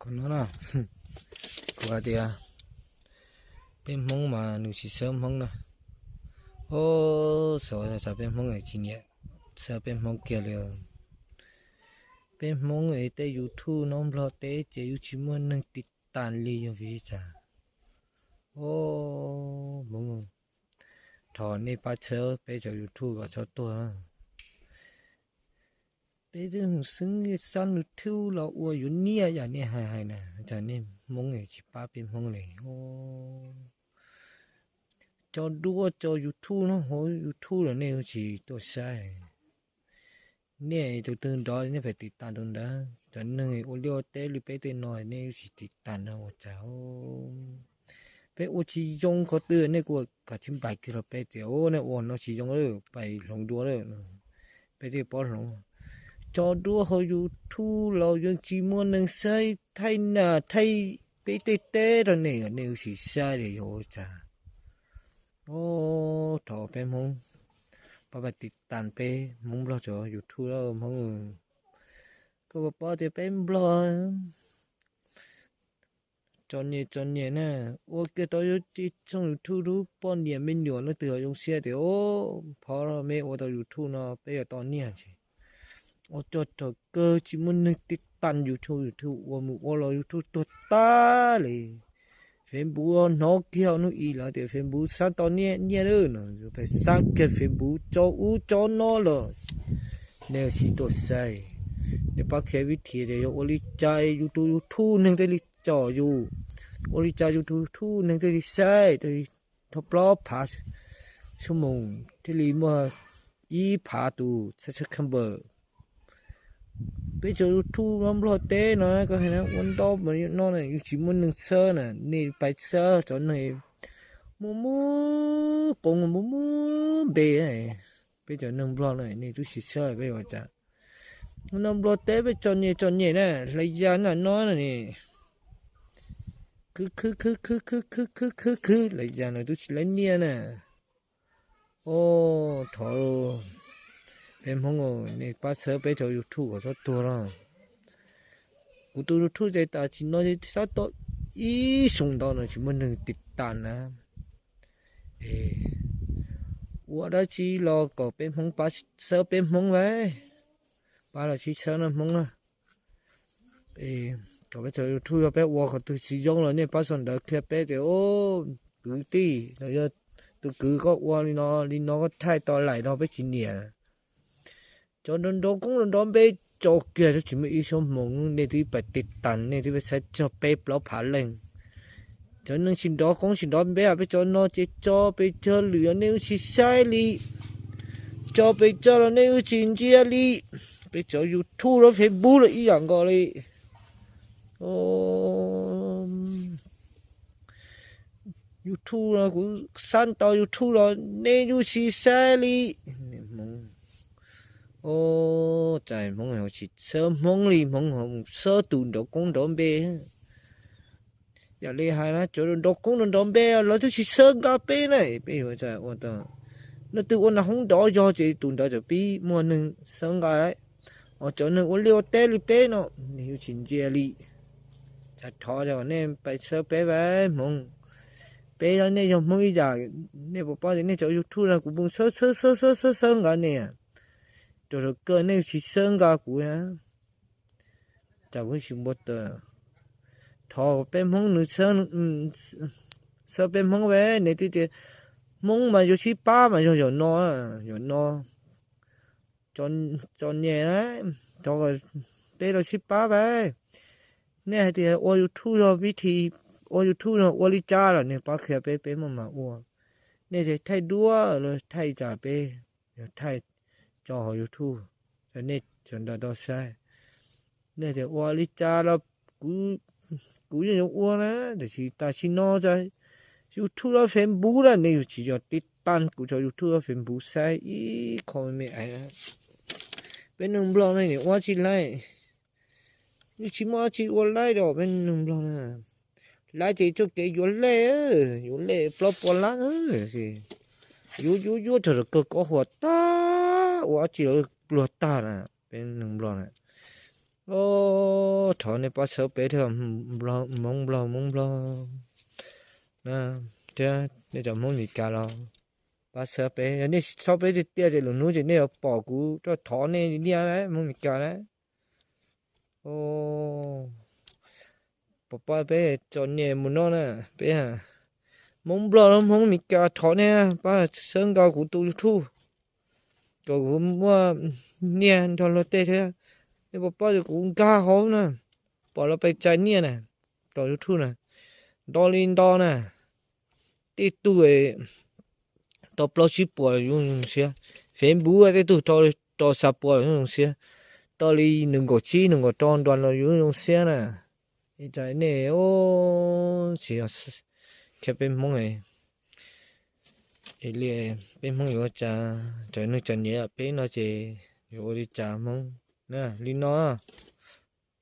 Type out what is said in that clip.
No na, kuv hais tias peb Hmoob mas nws tsis xawb Hmoob na. O, xyov xav peb Hmoob tsis nyiam xawb peb Hmoob kiag li. Peb Hmoob es tej YouTube no Nplog teb ces yus tsis muaj neeg tiv tas li yog vim li cas? O, Hmoob, thov nej pab txhawb peb cov YouTube kom txhob tuag. Peb twb mus xeeb xab nws thub los ua yuav niaj yam nej hais hais na, cas nej Hmoob tsis pab peb Hmoob li. Cov duab cov YouTube no hauv YouTube los nej tsis tuaj saib. Nej tus twg nrov nej pheej tiv tas tus ntawd. Cov neeg ua liaj ua teb li peb tej no nej tsis tiv tas no ua cas? Peb ua tsis zoo qhov twg nej kuj kam tsis npais kiag rau peb tias, o, nej ua no tsis zoo lawm, pais hloov dua lawm. Peb thiaj paub hloov. Cov duab hauv YouTube los yeej tsis muaj neeg saib, thaij nam thaij peb tej teb rau nej, nej tsis saib li yog ua cas? O, thov peb Hmoob pab pab tiv tas peb Hmoob Nplog cov YouTube Hmoob. Koj puas paub tias peb Nplog txom nyem txom nyem na, ua kiag tau yuav tshooj YouTube rau poj niam me nyuam leej twg ho zoo siab tias, o, phov me ua tau YouTube no peb yuav tau nyiaj tsis. Ua coj raug kawg tsis muaj neeg tiv tas YouTube, YouTube ua mus ua los YouTube tuag tag li. Facebook hnov kiag hnub ib lawv tias Facebook xab tau nyiaj lawm no, pheej xab kiag Facebook tso ub tso no los. Nej tsis tuaj saib, nej pab qhia vib thim tias yog ua li cas yus tus YouTube neeg thiaj li tsom yus, ua li cas yus tus YouTube neeg thiaj li saib, thaj plaub phav xuab moos thiaj li muaj ib phav tus subscriber. Peb cov YouTube no Nplog teb no koj hais ua ntau mas no yus tsis muaj neeg txhawb na, nej pais txhawb cov neeg muaj muaj qoob muaj muaj npe. Peb cov neeg Nplog no nej twb tsis txhawb peb ua cas? No Nplog teb peb txom nyem txom nyem na, hlais yas na no ne, khwv khwv khwv khwv khwv khwv khwv khwv hlais yas no twb tsis laib nyiaj na. O, thov peb Hmoob, nej pab txhawb peb cov YouTube kom txhob tuag los. Kuv tus YouTube ces tam sim no xav tau ib xyoos ntau no tsis muaj neeg tiv tas na. Ua dab tsi los kom peb Hmoob pab txhawb peb Hmoob lauj. Pab los sib txhawb no Hmoob na. Kom peb cov YouTube yog peb ua qhov twg tsis zoo los nej pab sau ntawv qhia peb tias, o, kwv tij los yog tus kwv koj ua li no li no koj thaij tau laim no peb tsis nyiam. Cov nrov nrov koob nrov nrov npe tso kiag tsis muaj ib suab hmoov, nej twb pais tiv tas, nej twb pais saib txog peb plaub phav leej. Cov neeg tsis nrov koob tsis nrov npe peb cov no ces tso pes tsawg lwm nej wb tsis saib li. Tso pes tsawg los nej wb tsis ntsia li. Peb cov YouTube los Facebook los ib yam nkaus li. YouTube no kuv xab tau YouTube los nej wb tsis saib li. Hmoob, o, cas Hmoob tsis txhawb Hmoob li, Hmoob ho mus txhawb tus nrov koob nrov npe. Yam li hais na cov nrov koob nrov npe lawv twb tsis txhawb nqa peb na, peb yuav ua tau. Leej twg ua nas hoob nrov yog ces tus ntawd cov pib muaj neeg txhawb nqa lawm. Ho cov neeg ua liaj ua teb li peb no, nej yuav tsis ntsia li. Cas thov nej pais txhawb peb vas Hmoob. Peb los nej yog Hmoob ib yam, nej puas paub tias nej cov YouTube no kuv mus txhawb txhawb txhawb txhawb txhawb nqa nej, rau rau kawg nej tsis txhawb nqa kuv. Cas kuv tsis npau taws. Thov peb Hmoob nws txhawb peb Hmoob vas, nej twb tias Hmoob mas yuav sib pab mas yog yam no, yam no txom nyem na, thov peb los sib pab vas. Nej hais tias ua YouTube yog vib thi, ua YouTube yog ua li cas los nej pab qhia peb, peb mam mam ua. Nej tias thaij duab los thaij cas peb yuav thaij tso hauv YouTube rau nej sawv daws tau saib. Nej tias ua li cas los kuv yeej yuav ua na, tiam sis tam sim no YouTube los Facebook na nej yuav tsis yog tiv tas kuv cov YouTube los Facebook saib ib qho me me. Peb neeg Nplog no nim ua tsis laib, yeej tsis muaj dab tsi ua laib rau peb neeg Nplog na. Laib ces txoj kev yuav lej, yuav lej plaub puas lab, yuav yuav yuav txog rau kawg kob huas tag, ua dab tsi los pluag tag na peb neeg Nplog na. thov nej pab txhawb peb thiab, Hmoob Nplog, Hmoob Nplog na, thiab nej cov Hmoob Meskas los pab txhawb peb. Yog nej tsis txhawb peb tiag tiag ces lwm hnub ces nej yuav pom kuv tuaj thov nej niaj na, Hmoob Meskas na. Pab pab peb txom nyem mus no na, peb Hmoob Nplog los Hmoob Meskas thov nej pab txhawb nqa kuv tus YouTube kom kuv muaj nyiaj nrog luag tej thiab. Nej pab pab kuv nkag hauv na, pom los pes tsawg nyiaj na, rau YouTube na, nto li nto na. Tej tug tau plaub tsib puas yuav zoo siab, Facebook tej tug tau xya puas yuav zoo siab, tau li nees nkaum tsib nees nkaum rau dollar los yuav zoo siab na. Ib tsam nej, tsis yog thiab peb Hmoob li, peb Hmoob yuav ua cas, cov neej cov niam peb no ces yuav ua li cas Hmoob na, li no.